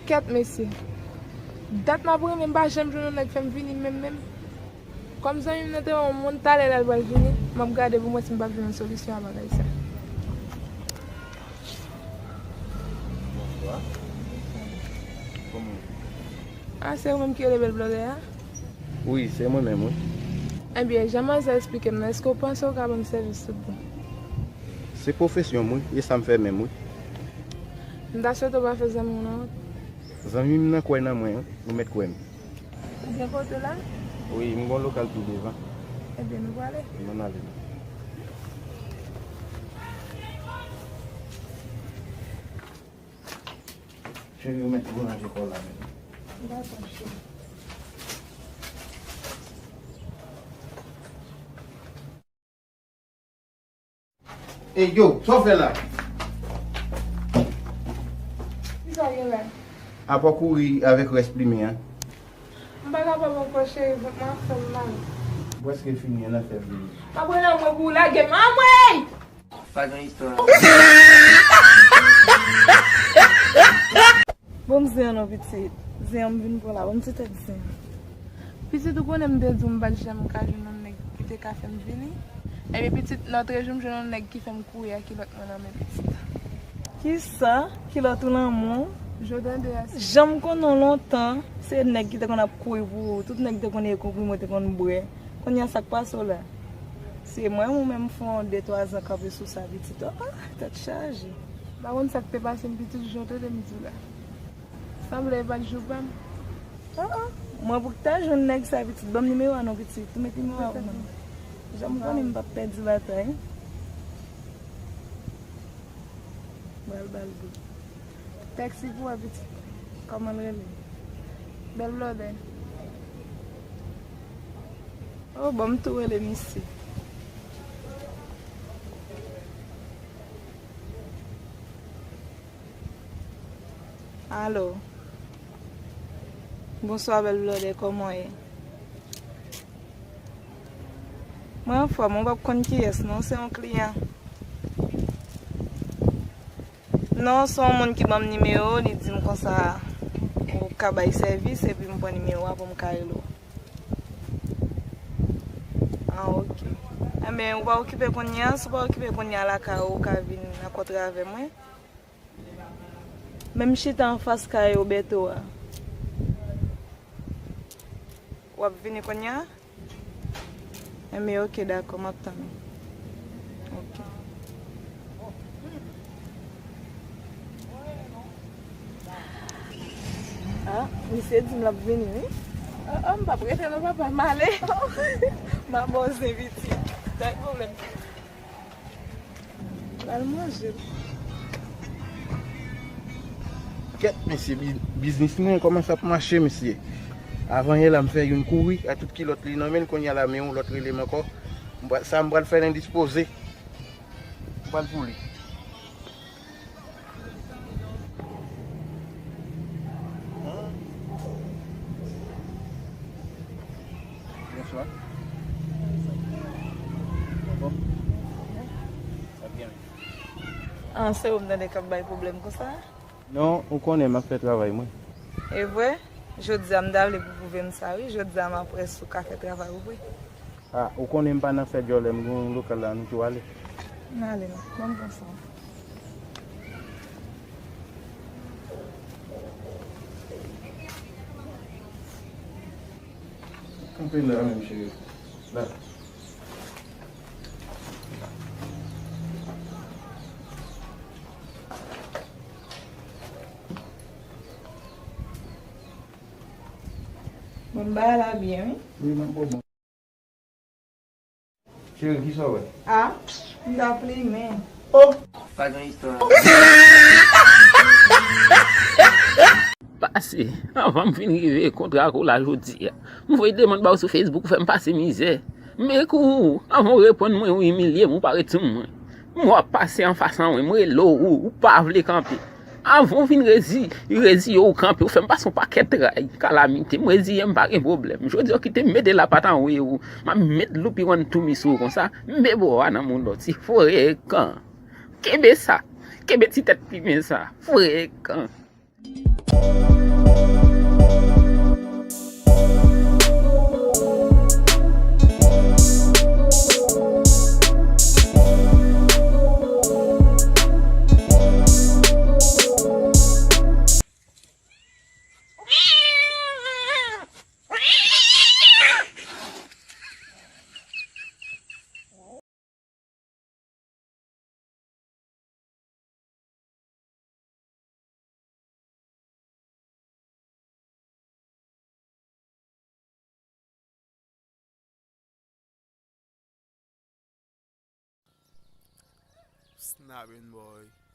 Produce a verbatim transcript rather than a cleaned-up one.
Kèt mesye. Dat m ap renmen, m pa janm jwenn yon nèg fè m vini menm menm. Kòm zanmi m nan te wè yon moun talè l al pral vini, m ap gade pou m wè si m p ap jwenn yon solisyon a bagay sa. Bonswa. Kòman w ye? Ah, se ou menm ki rele bèl blòdè a? Wi, se mwen menm, wi. Ebyen, jan manzè eksplike m nan, èske w panse w ka ban m sèvis tout bon? Se pwofesyon m, wi, e sa m fè menm, wi. M ta swete w pa fè zanmi w nan wont. Zanmi m nan kwè nan mwen, wi, ou mèt kwè m. Ou gen kote w la? Wi, m gon lokal tou devan. Ebyen, nou prale. Ann ale. Cheri, ou mèt boulanje kò w la menm. Dakò, cheri. Ey, yo, sa w fè la? Kisa w gen la? Apa w kouri avèk rès plimen an? M pa kapab ankò, cheri, vant mwen ap fè m mal. M prèske fini, an afè vini. M ap rele anmwe pou w lage m. Anmwe! Pa gen istwa. Bon, m zen an non, pitit. Zen an m vin pran la. Bon, m ti tèt zen. Pitit, ou konnen m te di w m pa t janm ka jwenn yon nèg ki te ka fè m vini. Ebyen, pitit, lòtrejou m jwenn yon nèg ki fè m kouri ak kilòt mwen nan men, pitit. Kisa? Kilòt ou nan men w? Jan w tande a, se jan m konnen w lontan, se nèg ki te konn ap kouri pou ou. Tout nèg te konn ye konpli mwen te konn bwè. Kounye a, sa k pase w la? Se mwen ou menm fè yon de twa zan kanpe sou sa, pitit. Oh, oh, tèt chaje. M pa konn sa k te pase m, pitit, jan w tande m di w la. Sanble e pa t jou pa m. Ah, ah. Mwen pou k ta jwenn nèg sa, pitit. Ban m nimewo a non, pitit. Ou met nimewo a pou mwen. Jan m konnen m p ap pèdi batay. Bal, bal, bal. Tèksi pou wè, pitit. Kòman l rele? Bèl blòdè. Oh, ban m tou rele misye. Alo. Bonswa, bèl blòdè, kòman w ye? Mwen anfòm, ou p ap konn kiyès non, se yon kliyan. Non, se yon moun ki ban m nimewo, li di m konsa ou ka bay sèvis, epi m pran nimewo a pou m ka rele w. Ah, ok. Enben, ou pa okipe kounye a, si w pa okipe kounye a lakay ou, ou ka vin rankontre avè mwen. Men m chita anfas kay Roberto a. W ap vini kounye a? Enben, ok, dakò, m ap tann ou. Ok. Ah, misye di m l ap vini, wi. Oh, oh, m p ap rete non, papa, m ale. M ap ba w zen pitit. Pa gen pwoblèm. Pral manje l. Kèt, mesye, bi-, biznis mwen kòmanse ap mache, mesye. Avan yè la, m fè youn kouri, ak tout kilòt li nan men l, kounye a la, men yon lòt rele m ankò. M pral, sa m pral fè l endispoze. M pral pou li. Bonswa. Anfòm? Sa byen, wi. Ah, se ou m tande k ap bay pwoblèm konsa? Non, ou konnen m ap fè travay mwen. E vre? Jodi a m ta vle pou pwouve m sa, wi. Jodi a m ap wè si w ka fè travay ou vre. Ah, ou konnen m pa nan fè djòlè, m gen yon lokal la, nou tou ale. N ale non, ban m pran sa. Kanpe la menm, cheri. La. Bon, bagay la byen, wi. Wi, m ap bon. Cheri, kisa w wè? Ah, m ta plimen. Oh! Pa gen istwa. Pase, anvan m fin rive kontra kou la jodi a. M voye demann ba w sou Facebook, ou fè m pase mizè. Men kou, anvan w reponn mwen, ou imilye m, ou pa reponn mwen. M wè w ap pase anfas an mwen, m rele w, ou pa vle kanpe. Avan w vin rezi-, reziye w kanpe, ou fè m pase yon pakèt tray, kalamite. M reziye m, pa gen pwoblèm. Jodi a w kite m mete lapat anwo w, m ap met loupi wann toumi sou w konsa, m mete bò a nan moun lòt, se frekan. Kenbe sa, kenbe ti tèt plimen sa, frekan. Snapping boy.